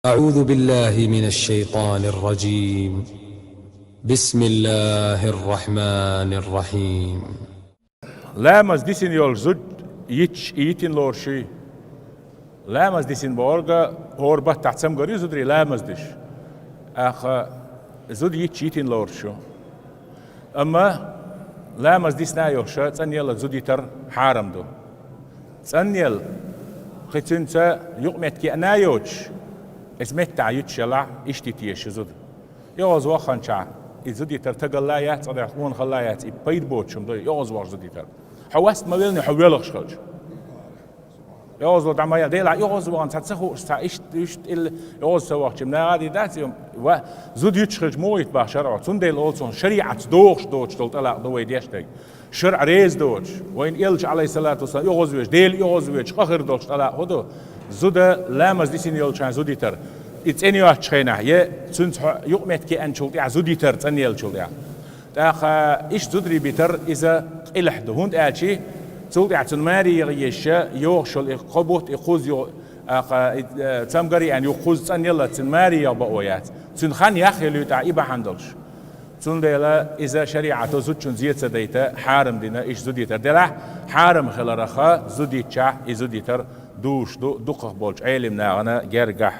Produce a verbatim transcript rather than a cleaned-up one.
أعوذ بالله من الشيطان الرجيم. بسم الله الرحمن الرحيم. Ламаз дисина йолуш зуда йитча, и йитина лоруш ю. Ламаз дисина бохург, хӀора баттахь цамгар ю зударий ламаз деш. ТӀаккха зуда йитча йитина лоруш ю. Амма ламаз дисина а йолуш, цӀанъелла зуда йитар хьарам ду. ЦӀанъелла, кхин цуьнца юкъаметтиг а йоцуш, иза меттахь йитча елахь, иштта йита еза зуда. ОьгӀазваханчохь и зуда йитар тагалла а яц, цкъа дерг къонахалла а яц, и пайда боцуш хӀума ду, оьгӀазвахаш зуда йитар. Хьо васт ма веллинехь, хьо воьлхуш хилча. ОьгӀазло дӀа ма ял, делахь оьгӀазвахана цхьа ца хууш, цхьа иштта, иштта тӀе оьгӀаз ца вахча, наха а дийр дац и, ва, зуда йитча хилча муха йита боху шарӀо. Цундела олу цунах, шариӀатца догӀуш доцуш долу тӀалакъ ду вай деш дерг. ШарӀ реза доцуш, вайн элча, Ӏалайхиссалату вассалам, оьгӀазвеш, Дела оьгӀазвечу къа хир долуш тӀалакъ хӀун ду? Зуда, ламаз дисина йолчохь зуда йитар. И цӀена йоцучу хенахь, я цуьнца хьо юкъаметтиг а еанчул тӀаьхьа зуда йитар, цӀанъеллачул тӀаьхьа. ТӀаккха иштта зударий битар иза къилахь ду, хӀунда аьлча цул тӀаьхьа цунна маре яха еза, йогӀуш йолу и кхо бутт, и кхузза ю, тӀаккха и, э, цамгар а еана юха кхузза цӀанъелла, цунна маре яха бакъо яц. Цуьнан хан яхъелла ю тӀаккха и бахьана долуш. Цундела иза шариӀато зудчунна зен ца дайта хьарам дина иштта зуда йитар. Делахь хьарам хиларх, зуда йитчахь и зуда йитар дузуш ду дукхах болчу Ӏелим нахана гергахь.